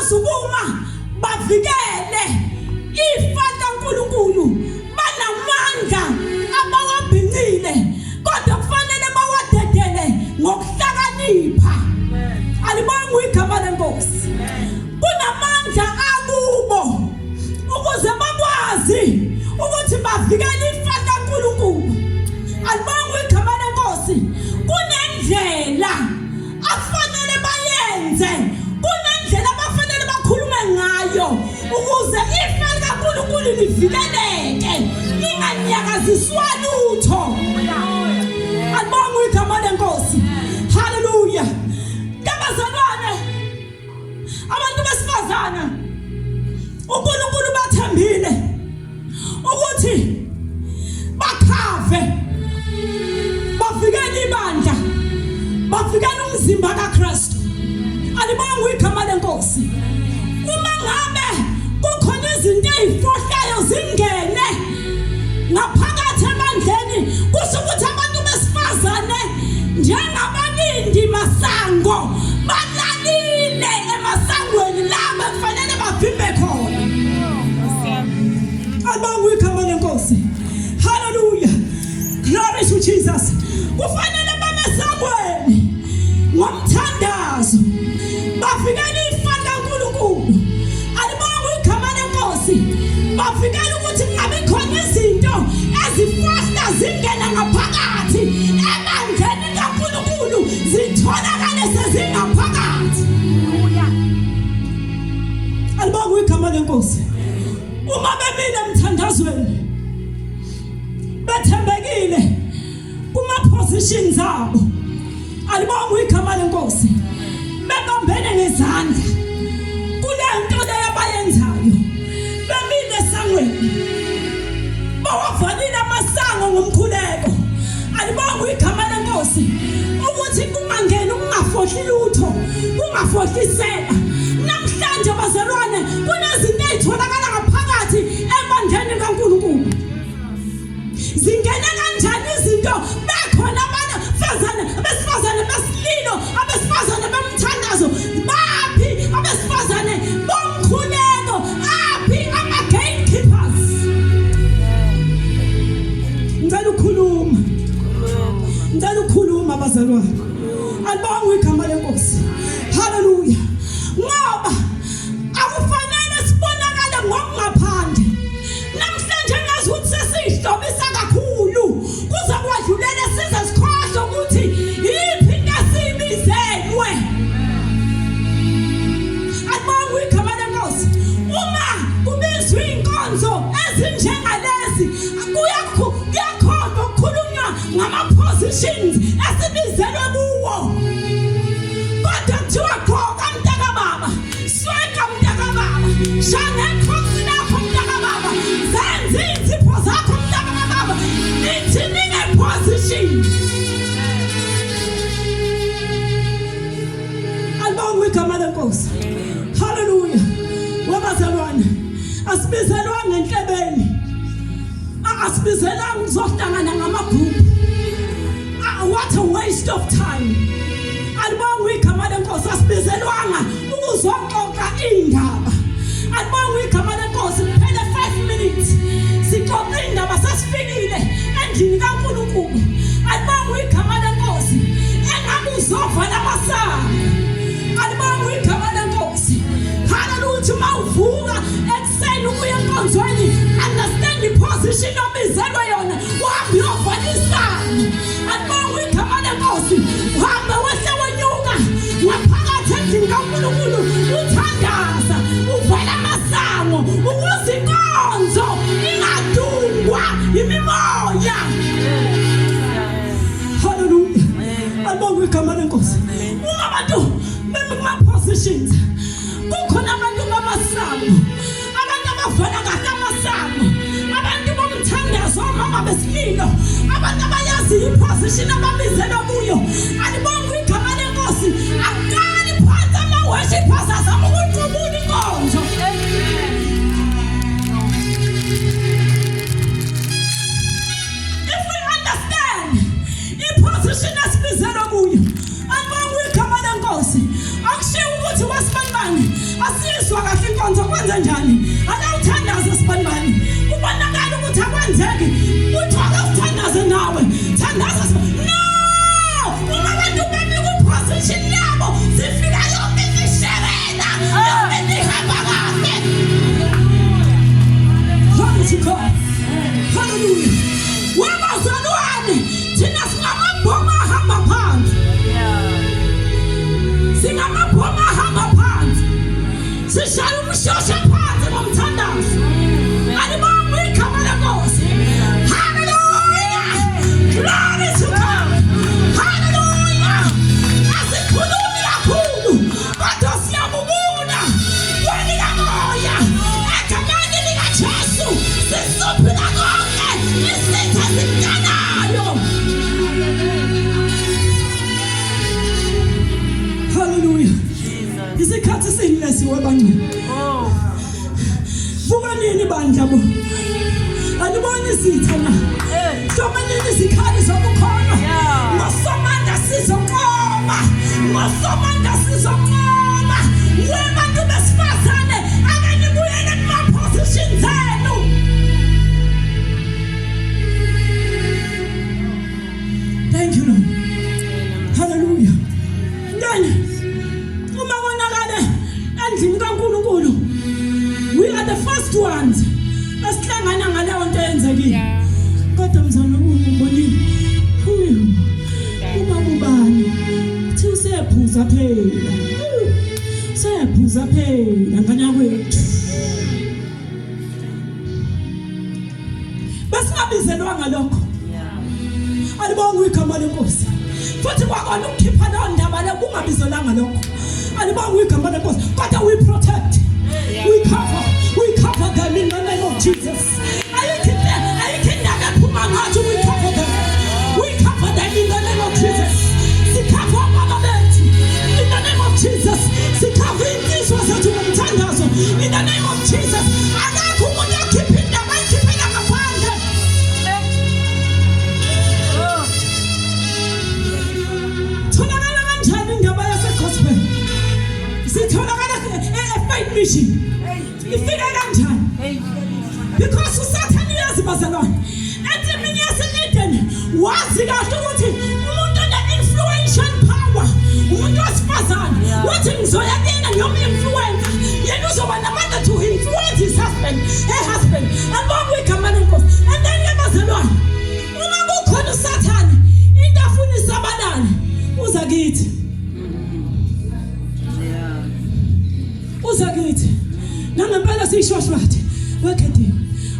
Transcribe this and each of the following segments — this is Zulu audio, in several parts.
abakwazi ukuma bavikele ifa likaNkulunkulu banamandla abawabhincile kodwa kufanele bawadedele ngokuhlakanipha. Alibongwe igama lenkosi. Kunamandla akubo ukuze bakwazi ukuthi bavikele ifa likaNkulunkulu. Alibongwe igama lenkosi. Kunendlela afanele bayenze, kunendlela abafanele bakhulume ngayo ukuze ifa likaNkulunkulu livikeleke linganyakaziswa lutho. Alibongwe igama lenkosi. Haleluya. Kabazalwane, abantu besifazana uNkulunkulu bathembile ukuthi bakhave bavikele ibandla, bavikele umzimba kaKristu. Alibongwe igama lenkosi. Uma ngabe kukhona izinto ezifohlayo zingene ngaphakathi ebandleni, kusho ukuthi abantu besifazane njengabalindi masango balalile emasangweni la bekufanele bavimbe khona. Alibongwe igama lenkosi. Hallelujah. Glory to Jesus. Kufanele bamesangweni ngomthandazo bavikele ifa likaNkulunkulu. Alibongwe igama lenkosi. Bavikele ukuthi kungabi khona izinto ezifasta zingena ngaphakathi ebandleni likaNkulunkulu zitholakale sezingaphakathi. Alibongwe igama lenkosi. Uma bemile emthandazweni bethembekile kuma positions abo, alibongwe igama lenkosi, bebambene ngezandla kule nto leyo abayenzayo, bemile esangweni bawavalile amasango ngomkhuleko. Alibongwe igama lenkosi ukuthi kungangeni ukungafohli lutho, kungafohlisela. Namhlanje bazalwane, kunezinto ezitholakala ngaphakathi ebandleni likaNkulunkulu. Zingena kanjani izinto bekhona abantu fazane, abesifazane besililo, abesifazane bemthandazo? Baphi abesifazane bomkhuleko? Aphi ama-gatekeepers? Ngicela ukukhuluma, ngicela ukukhuluma bazalwane. Alibongwe igama lenkosi. Haleluya. Ngoba akufanele sibonakale ngokungaphandle. Namhlanje ngazi ukuthi sesiyihlobisa kakhulu kuze kwadlulele size sikhohlwe ukuthi yiphi into esiyibizelwe. Alibongwe igama lenkosi. Uma kubizwa iy'nkonzo ezinjengalezi kuyakhona ukukhulunywa ngama-positions esibizelwe kuwo, kodwa kuthiwa gqoka mntakababa, sweka mntakababa, shangeqhosi lakho mntakababa, zenze iy'nzipho zakho mntakababa, nithi ninge-position. Alibongwe igama lenkosi. Haleluya. Wabazalwane, asibizelwanga enhlebeni, asibizelanga ukuzohlangana ngamagroup. What a waste of time. Alibongwe igama lenkosi. Asibizelwanga ukuzoxoxa indaba. Alibongwe igama lenkosi. Kuphele 5 minutes sixoxa indaba, sesifikile endlini kaNkulunkulu. Alibongwe igama lenkosi. Engabe uzovala amasango. Alibongwe igama lenkosi. Haleluya. Uma uvuka ekuseni ubuye enkonzweni, understand i-position obizelwe yona, uhambe uyovala isango. Alibongwe igama lenkosi. Uhambe wehle wenyuka ngaphakathi endlini kaNkulunkulu, uthandaza, uvala amasango ukuze inkonzo ingadungwa imimoya. Haleluya. Alibongwe igama lenkosi. Uma abantu bemi kuma-positions, kukhona abantu bamasango, abantu abavala kahle amasango, abantu bomthandazo, omama besililo, abantu abayaziyo iposition ababizelwe kuyo. Alibongwe igama lenkosi. Akuqali phansi ama-worshipers azama ukuqubula inkonzo. If we understand iposition esibizelwe kuyo, alibongwe igama lenkosi. Akushiwo ukuthi wasibanibani. sibanibani, asizwa kahle inkonzo, kwenze njani? Ake uthandaze sibanibani. Kubonakala ukuthi akwenzeki, kuthiwa ake uthandaze nawe, thandaza. No, uma abantu bemi ku-position yabo, sifika yonke into ishelela, yonke into ihamba kahle. Glory to God. Hallelujah. Webazalwane, thina singamabhoma ahamba phansi. Singamabhoma ahamba phansi. Sishaya umshosha phansi ngomthandazo. Alibongwe igama leNkosi. Hallelujah. Glory to God. Hallelujah. Asikhulumi kakhulu, kodwa siyabubuna. Kwelikamoya. Egameni likaJesu sisuphila konke isitha sikanayo. Hallelujah. Isikhathi sini lesi webangcwele. Oh. Vuka nini bandla bo. Aniboni isitha na? Hloma nini izikhali zokukholwa? Ngosomandla sizonqoba. Ngosomandla sizonqoba. Webantu besifazane, ake nibuyele kuma positions enu. Thank you Lord. Hallelujah. Ngani uma konakale endlini kaNkulunkulu, we are the first ones esihlangana ngaleyo nto eyenzekile. Kodwa mzana umbonile ubaba ubani, uthi usephuza phela, usephuza phela ngane yakwethu. Besingabizelwanga lokho. Alibongwe igama leNkosi. Futhi kwakona ukukhipha leyo ndaba leyo kungabizelwanga lokho. Alibongwe igama leNkosi. Kodwa we protect, we cover them in the name of Jesus. Ayikho into, ayikho indaba ephuma ngathi. We cover them, we cover them in the name of Jesus. Sikhava obaba bethu in the name of Jesus. Sikhava insizwa zethu ngomthandazo in the name of Jesus. Akekho umuntu okhipha indaba ayikhiphela ngaphandle. Oh. Tholakala kanjani indaba yase-gospel? Sitholakala e-Faith Mission. Ifike kanjani? Hey. Because uSathane uyazi bazalwane, ensimini yase-Eden wazi kahle ukuthi umuntu one-influential power umuntu wesifazane. Wathi ngizoya kuyena ngiyom-influencer, yena uzoba namandla to influence his husband, her husband. Alibongwe igama leNkosi. And then ke bazalwane, uma kukhona uSathane, into afuna isabalale, uza kithi. Uza kithi nangempela siyishwashwathe. Wekhethiwe,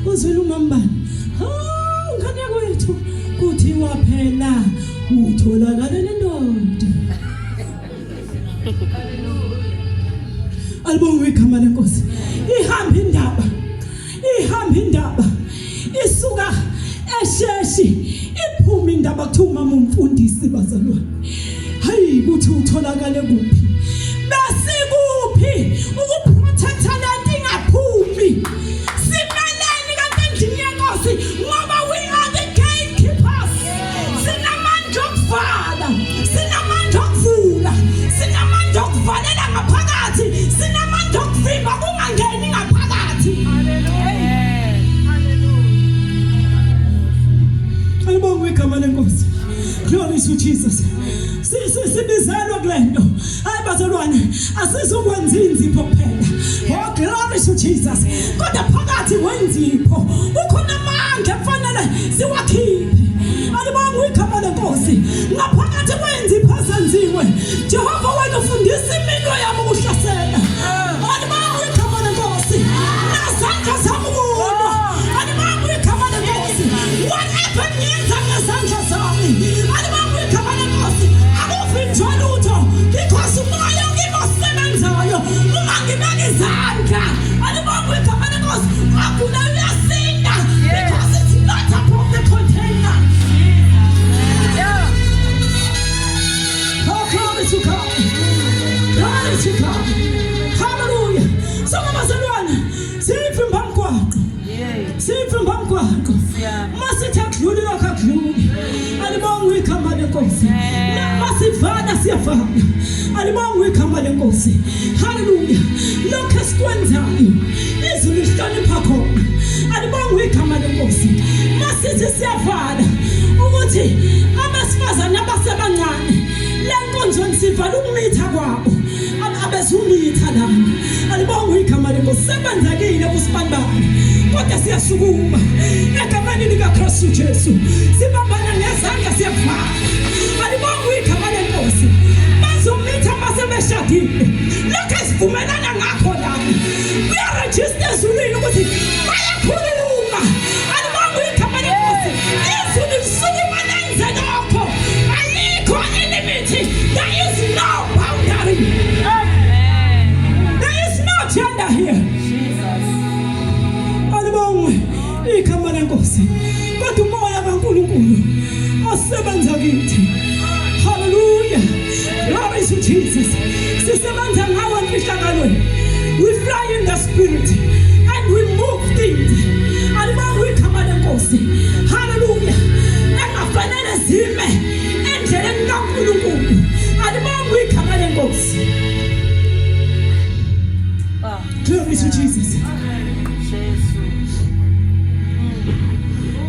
uzwile umambani? Hawu, ngane yakwethu, kuthiwa phela utholakale nendoda. Alibongwe igama leNkosi. Ihamba indaba, ihamba indaba, isuka esheshi iphuma indaba. Kuthiwa umama umfundisi, bazalwane, hayi, kuthi utholakale kuphi? Besikuphi ukuprotecta lento ingaphumi? Simeleni kanti endlini yeNkosi? Ngoba we are the gatekeepers. Sinamandla okuvala, sinamandla okuvula, sinamandla okuvalela ngaphakathi, sinamandla okuvimba kungangeni ngaphakathi. Hallelujah. Alibongwe igama leNkosi. Glory to Jesus. Sibizelwe kule nto. Hayi bazalwane, asizukwenza inzipho kuphela. Oh, glory to Jesus. Kodwa phakathi kwenzipho kukhona amandla ekufanele siwakhiphe. Alibongwe igama leNkosi. Ngaphakathi kwenzipho ezenziwe, Jehova, wena ufundisa iminwe yami ukuhlasela. Alibongwe igama leNkosi. Nazandla zami ukulwa. Alibongwe igama leNkosi. Whatever ngiyenza ngezandla zami, alibongwe igama leNkosi, akuvinjwa lutho because umoya ukimi osebenzayo uma ngibeka izandla. Alibongwe igama leNkosi. Ogula uyasinda because it's not above the container. Oh, glory to God. Glory to God. Hallelujah. So bazalwane, siyivimba mgwaqo. Siyivimba mgwaqo. Masithi akudluli lokho, akudluli. Alibongwe igama leNkosi. Masivala. siyavala. Alibongwe igama lenkosi. Haleluya. Lokho esikwenzayo izulu lihlonipha khona. Alibongwe igama lenkosi. Masithi siyavala ukuthi abesifazane abasebancane le nkonzo sivala ukumitha kwabo. Abezumitha lana. Alibongwe igama lenkosi. Sebenzakile kusibanibani. Kodwa siyasukuma egameni likaKristu Jesu. Sibambana ngezandla siyavala. Alibongwe igama lenkosi. Bazomitha masebeshadile. Lokho esivumelana ngakho lana. Kuyarejista ezulwini ukuthi bayakhuluma. Alibongwe igama lenkosi. Izulu lisukuma lenze lokho. Ayikho ilimithi. There is no boundary. Amen. There is no gender here. Jesus. Alibongwe igama lenkosi. Kodwa umoya kaNkulunkulu osebenza kithi. Hallelujah. Glory to Jesus. Sisebenza ngawo emfihlakalweni. We fly in the spirit and we move things. Alibongwe igama lenkosi. Hallelujah. Engafanele zime endleleni kaNkulunkulu. Alibongwe igama lenkosi. Ah, Glory to Jesus. Jesu.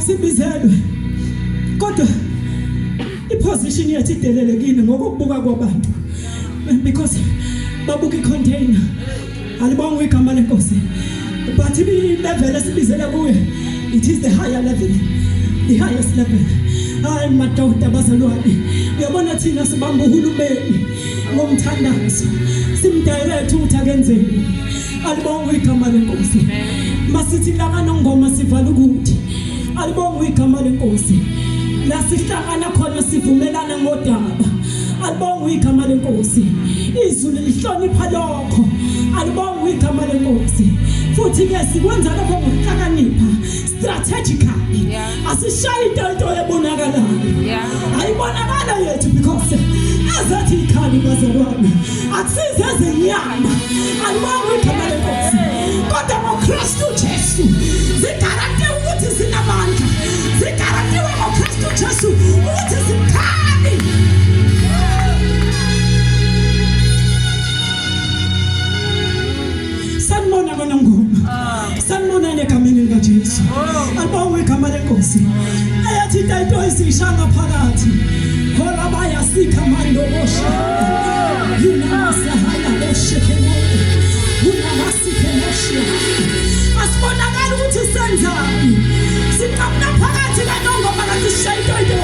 Sibizelwe. Kodwa iposition yethu idelelekile ngokubuka kwabantu. Because babuka icontainer. Alibongwe igama lenkosi. But i-level esibizele kuye it is the higher level. The highest level. Hayi madoda bazalwane. Uyabona thina sibamba uhulumeni ngomthandazo. Simdirect ukuthi akenzeni. Alibongwe igama lenkosi. Masithi la kaNongoma sivala ukuthi alibongwe igama lenkosi. La sihlangana khona sivumelana ngodaba. Alibongwe igama lenkosi. Izulu lihlonipha lokho. Alibongwe igama lenkosi. Futhi ke sikwenza lokho ngokuhlakanipha strategically. Asishayi into into ebonakalayo. Ayibonakala yethu because ezathi ikhali bazalwane akusize ezenyama. Alibongwe igama lenkosi. Kodwa ngoKristu Jesu zigarantiwe ukuthi zinamandla. Zigarantiwe ngoKristu Jesu ukuthi zikhali. Sanibona kaNongoma. Sanibonani egameni likaJesu. Alibongwe igama lenkosi. Eyathi into isisha ngaphakathi. Khona bayasikha mando bosha. Yinamasahaya boshekhe. Unamasike mosha. Asibonakali ukuthi senzani. Siqamuna phakathi kaNongoma kanti sishaya into.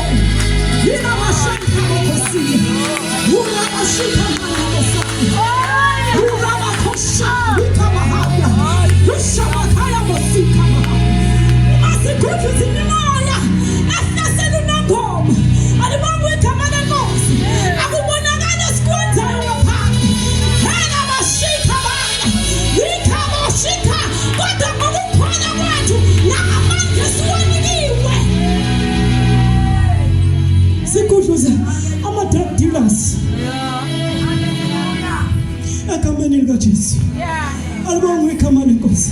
Yinamashanka bokhosini. Unamashika mando bosana. Urabakhosha ikabahaya. Ushabakhaya bosika bahaya. Masigudluze imimoya ehlasela uNongoma. Alibongwe igama lenkosi. Akubonakali esikwenzayo ngaphandle. Hela bashika bana. Ikabashika kodwa ngokukholwa kwethu nangamandla esiwanikiwe. Sigudluze ama-drug dealers egameni likaJesu. Alibongwe igama lenkosi.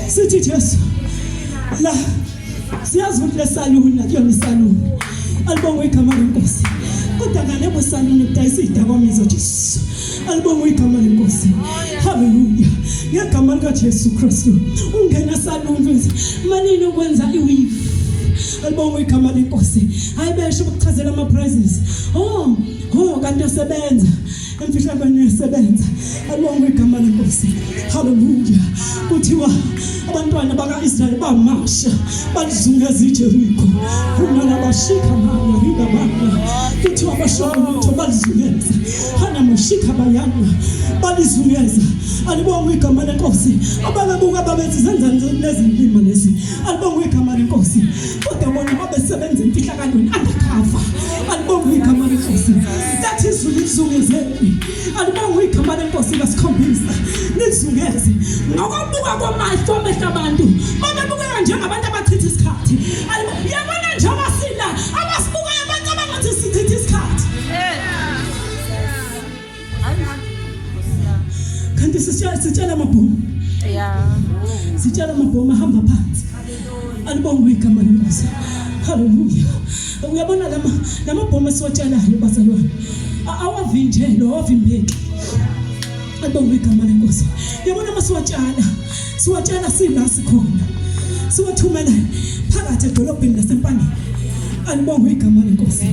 Sithi Jesu la siyazi ukuthi le saluni akuyona isaluni. Alibongwe igama lenkosi. Kodwa ngalebo saluni kudayisa izidakamizwa Jesu. Alibongwe igama lenkosi. Hallelujah. Ngegama likaJesu Kristu. Ungena saluni mfethu. Manini ukwenza iweave. Alibongwe igama lenkosi. Hayi besho ukuchazela ama prizes. Oh, oh kanti uyasebenza. Emfihlakalweni uyasebenza. Alibongwe igama lenkosi. Hallelujah. Kuthiwa abantwana baka-Israyeli bamasha balizungeza iJeriko. Kunalabashika mana riba bana. Kuthiwa abashoko balizungeza. Hana mashika bayana balizungeza. Alibongwe igama lenkosi. Ababebuka babethi zenzani lezi nlima lezi. Alibongwe igama lenkosi. Kodwa bona babesebenza emfihlakalweni undercover. Alibongwe igama lenkosi. Lathi izulu lizungezeni. Alibongwe igama lenkosi kasikhombisa. Lizungeze. Ngokubuka kwamehlo amehlo abantu babebukeka njengabantu abachitha isikhathi. Yabona njengoba sila abasibukayo bacabanga ukuthi sichitha isikhathi. Kanti sitshela amabhomu. Sitshela amabhomu ahamba phansi. Alibongwe igama lenkosi. Hallelujah. Uyabona lama lamabhomu esiwatshelayo bazalwane. Awavinjelwa, awavimbeki. Alibongwe igama lenkosi. Yabona uma siwatshala, siwatshala sila sikhona. Siwathumela phakathi edolobheni laseMpangeni. Alibongwe igama lenkosi.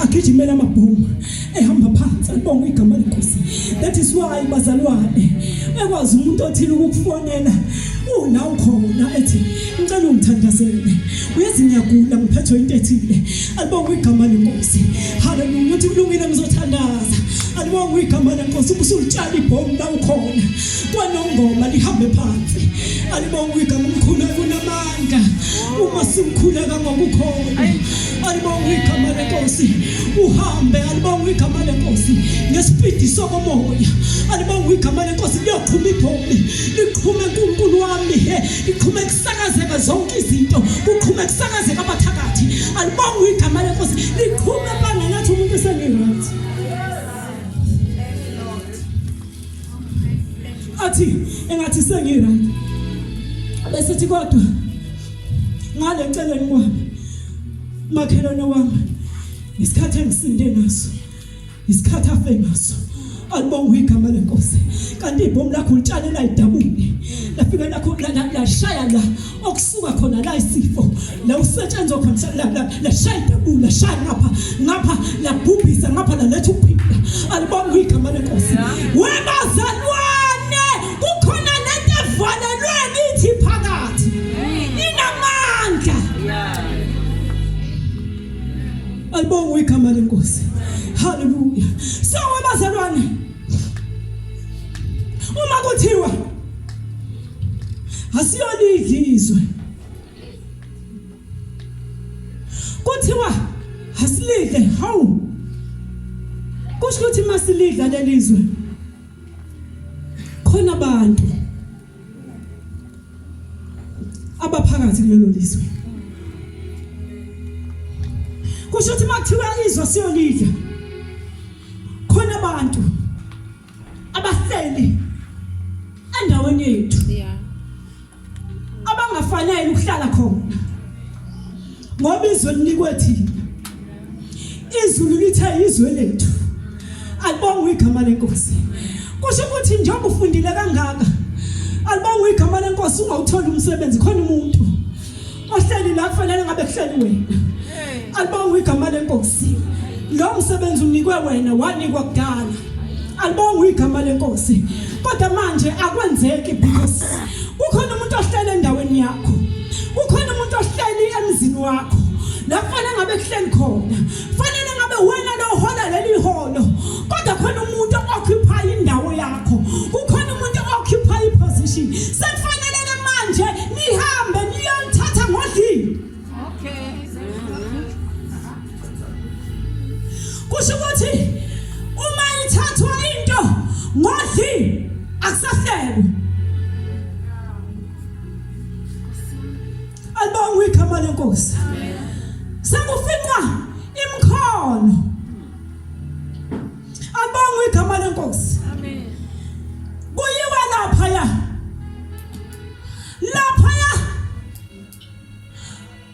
Agijimela amabhomu ehamba phansi. Alibongwe igama lenkosi. That is why bazalwane ekwazi umuntu othile ukukufonela una ukhona ethi ngicela ungithandazele. Uyazi ngiyagula ngiphethwe into ethile. Alibongwe igama lenkosi. Haleluya uthi kulungile ngizothandaza. Alibongwe igama lenkosi ubusulitshala ibhomu la ukhona. Kwanongoma lihambe phansi. Alibongwe igama umkhuleko unamandla. Uma simkhuleka ngokukhona. Alibongwe igama lenkosi. Uhambe alibongwe igama lenkosi ngesipidi sokomoya. Alibongwe igama lenkosi liyoqhuma ibhomu. Liqhume uNkulunkulu wami. Liqhume kusakazeka zonke izinto. Kuqhume kusakazeka abathakathi. Alibongwe igama lenkosi. Liqhume bangenathi umuntu esengiright. Athi engathi sengiright. Bese thi kodwa ngale celeni kwami makhelwane wami isikhathi engisinde ngaso isikhathi afe ngaso alibongwe igama lenkosi kanti ibhomu lakho ulitshale layidabule lafika lakho lashaya la okusuka khona la isifo la usetshenzwa khona lashaya idabula lashaya ngapha ngapha labhubhisa ngapha laletha ukuphila alibongwe igama lenkosi webazalwane kukhona lento evalelwe kithi phakathi inamandla Alibongwe igama lenkosi. Haleluya. So webazalwane uma kuthiwa asiyolidla izwe kuthiwa asilidle hawu kusho ukuthi masilidla lelizwe khona abantu abaphakathi kulelo lizwe kusho ukuthi makuthiwa izwe siyolidla khona abantu abahleli endaweni yethu yeah abangafanele ukuhlala khona ngoba izwe linikwe thina izulu lithe izwe lethu alibongwe igama lenkosi kusho ukuthi njengoba ufundile kangaka alibongwe igama lenkosi ungawuthola umsebenzi khona umuntu ohleli la kufanele ngabe kuhleli wena alibongwe igama lenkosi lo msebenzi unikwe wena wanikwa kudala alibongwe igama lenkosi kodwa manje akwenzeki because kukhona umuntu ohlele endaweni yakho kukhona umuntu ohleli emzini wakho la kufanele ngabe kuhleli khona fanele ngabe wena lo hola leli holo kodwa khona umuntu occupy indawo yakho kukhona umuntu occupy iposition sekufanele ke manje nihambe niyolithatha ngodlini okay kusho ukuthi uma ithathwa into ngodli akusahlekwe Alibongwe igama lenkosi. Sekufinqwa imikhono. Alibongwe igama lenkosi. Amen. Kuyiwa lapha ya. Lapha ya.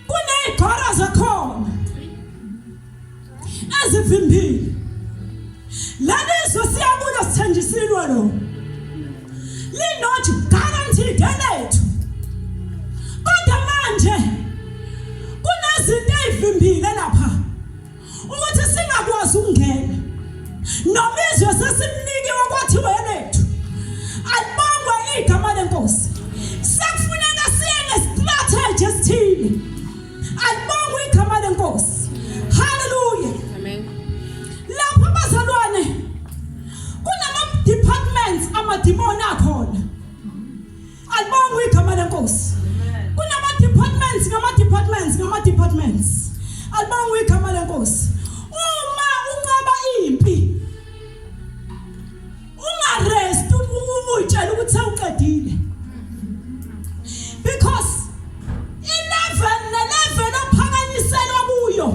Kunezigora zakhona. Ezivimbile. Lalizwe siyakulo sithenjisilwe lo. Linothi guaranteed elethu. Kodwa manje kunezinto ezivimbile lapha ukuthi singakwazi ukungena. Noma izwe sesimnikiwe kwathiwa elethu. Alibongwe igama lenkosi. Sekufuneka siye ngestrategy esithile. Alibongwe igama lenkosi. Hallelujah. Amen. Lapha bazalwane kunama departments amadimoni akhona. Alibongwe igama lenkosi. Kunama departments ngama departments ngama departments. Alibongwe igama lenkosi. Uma unqaba impi ungarest uyitshela ukuthi sewuqedile because i-level ne-level ophakanyiselwa kuyo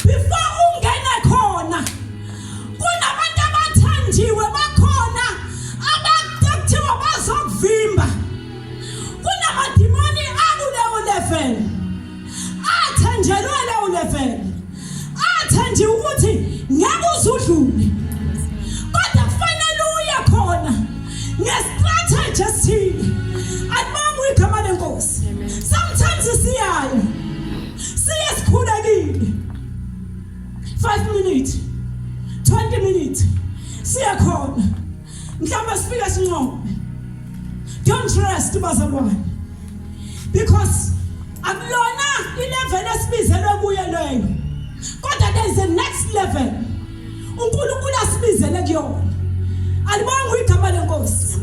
before ungene khona kunabantu abathanjiwe bakhona abakuthiwa bazokuvimba kunamadimoni akuleyo level athenjelwe leyo level. Ngestrategy esithile. Alibongwe igama lenkosi. Sometimes siyayo. Siye sikhulekile. 5 minutes 20 minutes siya khona mhlawumbe sifike sinqobe don't rest bazalwane because akulona ilevel esibizelwe kuye leyo kodwa there is a next level uNkulunkulu asibizele kuyona alibongwe igama lenkosi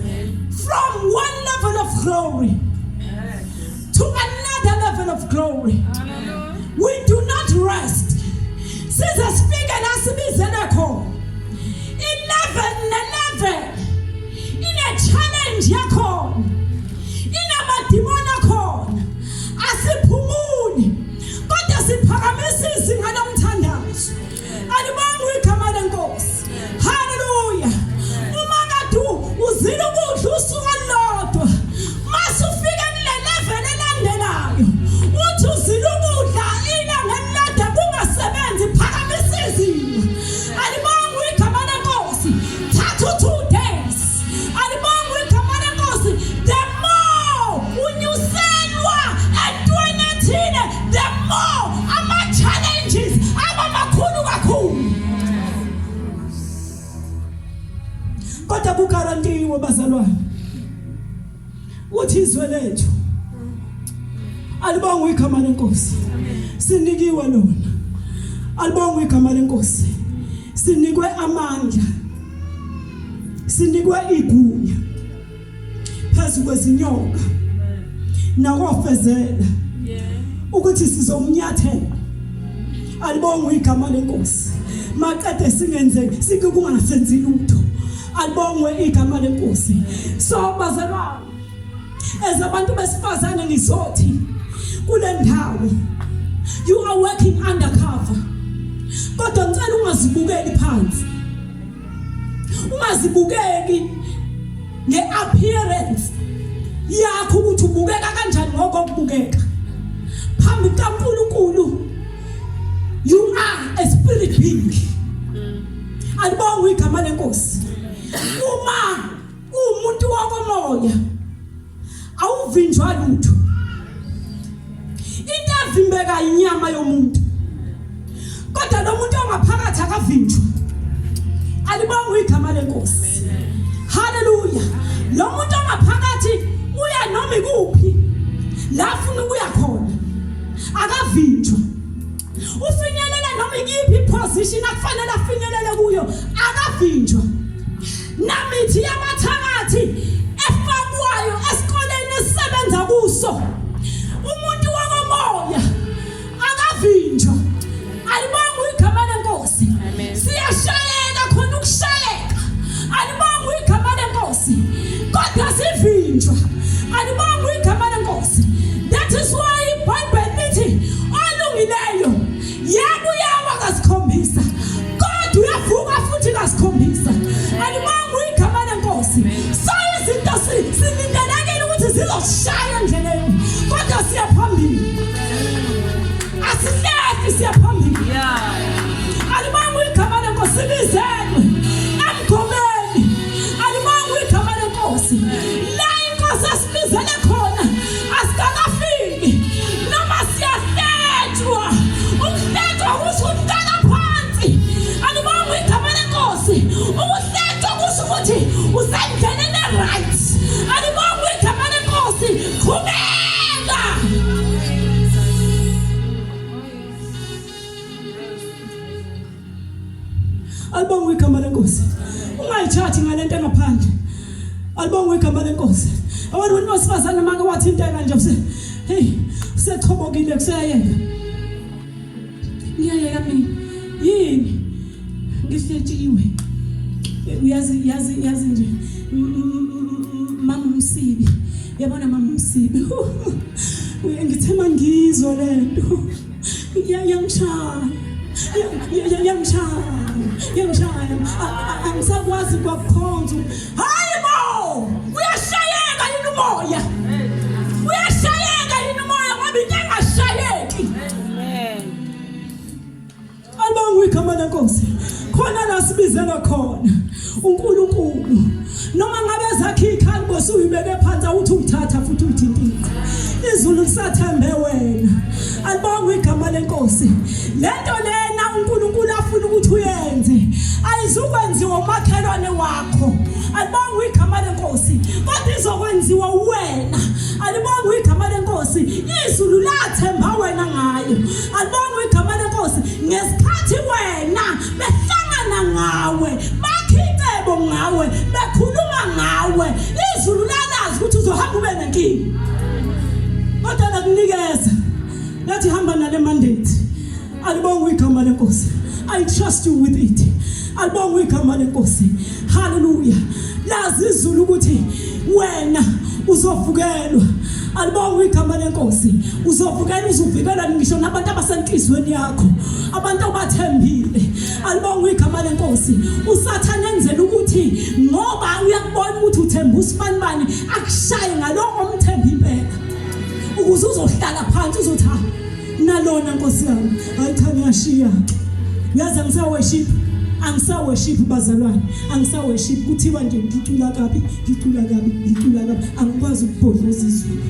from one level of glory to another level of glory we do not rest size sifike la sibizelwe khona i-level ne-level ine-challenge yakhona inamadimoni akhona asiphumuli kodwa siphakamisa izinga lomthandazo alibongwe igama lenkosi haleluya uma kade uzila ukudla usuku olulodwa mase ufika kule level elandelayo uthi uzila ukudla ilanga elilodwa kungasebenzi phakamisa izinga alibongwe igama lenkosi thatha u-two days alibongwe igama lenkosi the more unyuselwa entweni ethile the more ama-challenges aba makhulu kakhulu kodwa kugarantiwe bazalwane ukuthi izwe lethu alibongwe igama lenkosi sinikiwe lona alibongwe igama lenkosi sinikwe amandla sinikwe igunya phezu kwezinyoka nakofezela ukuthi sizomnyathela alibongwe igama lenkosi maqede singenzeki sike kungasenzi lutho alibongwe igama lenkosi so bazalwane as abantu besifazane ngizothi kule ndawo you are working undercover kodwa ngicela ungazibukeli phansi ungazibukeki ngeappearance yakho ukuthi ubukeka kanjani ngokokubukeka phambi kaNkulunkulu you are a spirit being alibongwe igama lenkosi uma umuntu wokomoya awuvinjwa lutho into evimbeka inyama yomuntu kodwa lo muntu ongaphakathi akavinjwa alibongwe igama lenkosi haleluya lo muntu ongaphakathi uya noma ikuphi la afuna ukuya khona akavinjwa ufinyelela noma ikiphi iposition akufanele afinyelele kuyo akavinjwa namithi yabathakathi efakwayo esikoleni esisebenza kuso umuntu wakomoya akavinjwa alibonga igama lenkosi siyashayeka khona ukushayeka alibonga igama lenkosi kodwa sivinjwa alibonga igama lenkosi that is why iBhayibheli lithi olungileyo yebo uyawa kasikhombisa kodwa uyavuka futhi kasikhombisa alibonga igama lenkosi so izinto silindelekile ukuthi zizoshaya endleleni kodwa siya phambili asihlehli siya phambili alibonga igama lenkosi bizelwe emgomeni alibonga igama lenkosi la inkosi asibizele khona asikakafiki noma siyahletshwa ukuhletshwa kusho ukuqala phansi alibonga igama lenkosi ukuhletshwa kusho ukuthi usendleleni e-right alibonga igama lenkosi qhubeka Alibongwe igama lenkosi. Ungayithathi ngalento engaphandle. Alibongwe igama lenkosi. Abantu abantu besifazane make wathinteka nje use hey usechobokile kuseyeka. Ngiyayeka mina. Yini? Ngihletshiwe. Uyazi yazi yazi nje mama umsibi. Yabona mama umsibi. Ngithe mangizwa lento. Yangishaya. Yangishaya. Yangishaya. Angisakwazi kwakukhonza. Hayi bo! Uyashayeka yini umoya? Uyashayeka yini umoya ngoba into engashayeki. Amen. Alibongwe igama lenkosi. Khona la sibizela khona uNkulunkulu. Noma ngabe zakhe futhi uyithintile. Izulu lisathembe wena. Alibongwe igama lenkosi. Lento lena uNkulunkulu afuna ukuthi uyenze ayizukwenziwa umakhelwane wakho. Alibongwe igama lenkosi. Kodwa izokwenziwa wena. Alibongwe igama lenkosi. Izulu lathemba wena ngayo. Alibongwe igama lenkosi ngesikhathi wena behlangana ngawe bakhe icebo ngawe bekhuluma ngawe izulu lalazi ukuthi uzohamba ube nenkinga kodwa lakunikeza lathi hamba nale mandate alibongwe igama lenkosi i trust you with it alibongwe igama lenkosi haleluya lazi izulu ukuthi wena uzovukelwa alibongwe igama lenkosi uzovukelwa uzovikela ngisho nabantu abasenhlizweni yakho abantu obathembile alibongwe igama lenkosi usathane enzela ukuthi ngoba uyakubona ukuthi uthemba usibanibani akushaye ngaloko omthemba impela ukuze uzohlala phansi uzothi nalona nkosi yami hayi cha ngiyashiya uyazi angisaworship angisaworship bazalwane angisaworship kuthiwa nje ngicula kabi ngicula kabi ngicula kabi angikwazi ukubhodloza izulu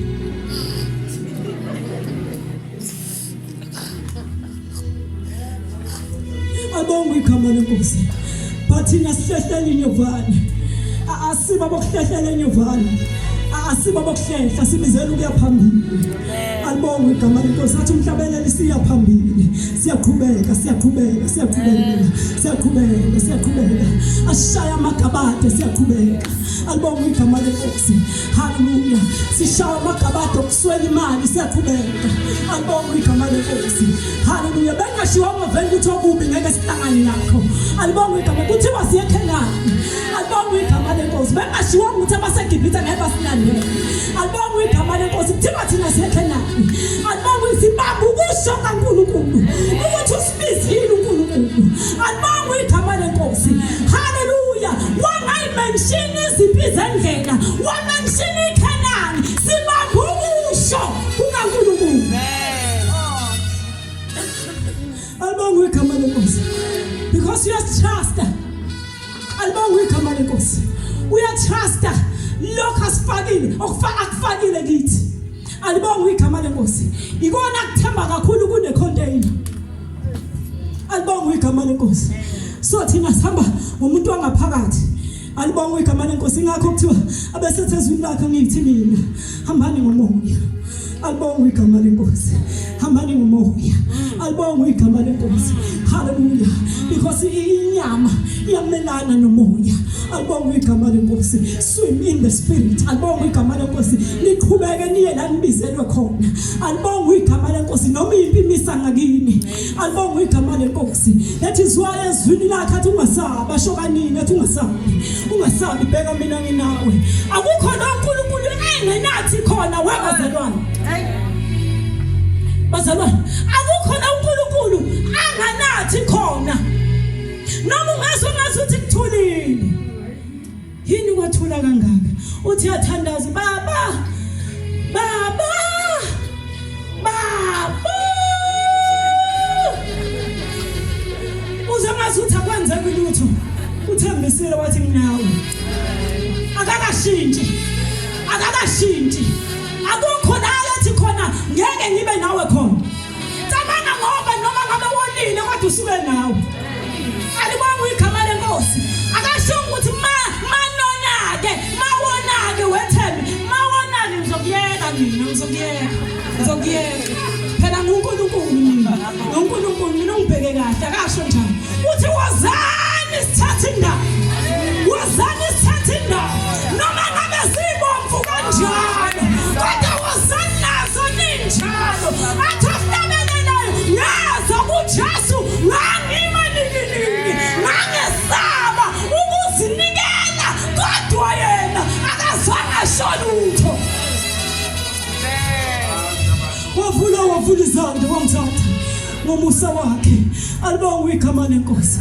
abongwe igama lenkosi but thina sihlehlele inyovane asiba bokuhlehlela inyovane asiba bokuhlehla sibizela ukuya phambili alibongwe igama lenkosi athi umhlabeleli siya phambili siyaqhubeka siyaqhubeka siyaqhubeka siyaqhubeka siyaqhubeka asishaya amagabade siyaqhubeka alibongwe igama lenkosi haleluya sishaya amagabade okuswela imali siyaqhubeka alibongwe igama lenkosi haleluya bengashiwanga vele ukuthi okubi ngeke sihlangane nakho alibongwe igama kuthiwa siye eKhenani alibongwe igama lenkosi bengashiwanga ukuthi abaseGibhithe ngeke basilandele alibongwe igama lenkosi kuthiwa thina siye eKhenani alibongwe isibamba ukusho kaNkulunkulu ukuthi usibizile uNkulunkulu alibongwe igama lenkosi haleluya wangayimenshini izimpi zendlela wamenshini iKhenani sibamba ukusho kukaNkulunkulu Alibongwe igama lenkosi. Because you trust. Alibongwe igama lenkosi. Uyatrust lokho asifakile, okufaka akufakile kithi. Alibongwe igama lenkosi. Ikona kuthemba kakhulu kune container. Alibongwe igama lenkosi. So thina sihamba ngomuntu wangaphakathi. Alibongwe igama lenkosi ingakho kuthiwa abesethe ezwini lakhe ngithi mina hambani ngomoya. Alibongwe igama lenkosi. Hambani ngomoya. Alibongwe igama lenkosi. Hallelujah. Because inyama iyamelana nomoya. Alibongwe igama lenkosi. Swim in the spirit. Alibongwe igama lenkosi. Niqhubeke niye la nibizelwe khona. Alibongwe igama lenkosi noma impi imisa ngakini. Alibongwe igama lenkosi. That is why ezwini lakhe athi ungasabi asho kanini athi ungasabi. Ungasabi bheka mina nginawe. Akukho la uNkulunkulu engenathi khona webazalwane. Bazalwane, akukho la uNkulunkulu anganathi khona. Noma ungazwa ngathi kuthulile. Yini kwathula kangaka? Uthi uyathandaza baba baba baba uze ngazi ukuthi akwenzeki lutho uthembisile wathi nginawe akakashintshi akakashintshi akukho la ethi khona ngeke ngibe nawe khona cabanga ngoba noma ngabe wonile kodwa usuke nawe alibonga igama lenkosi akasho ukuthi ma manona-ke mawona-ke wethembe mawona-ke ngizokuyeka mina ngizokuyeka ngizokuyeka phela ngunkulunkulu mina ngunkulunkulu mina ungibheke kahle akasho njalo uthi wozani sithathe indawo wozani sithathe indawo noma ngabe sibomvu kanjalo kodwa wozani nazo ninjalo athi ohlabelelayo ngazo kujesu ngangimanikiniki ngangesaba ukuzinikela kodwa yena akazange asho lutho wavula wavula izandla wangithatha ngomusa wakhe alibongwe igama lenkosi.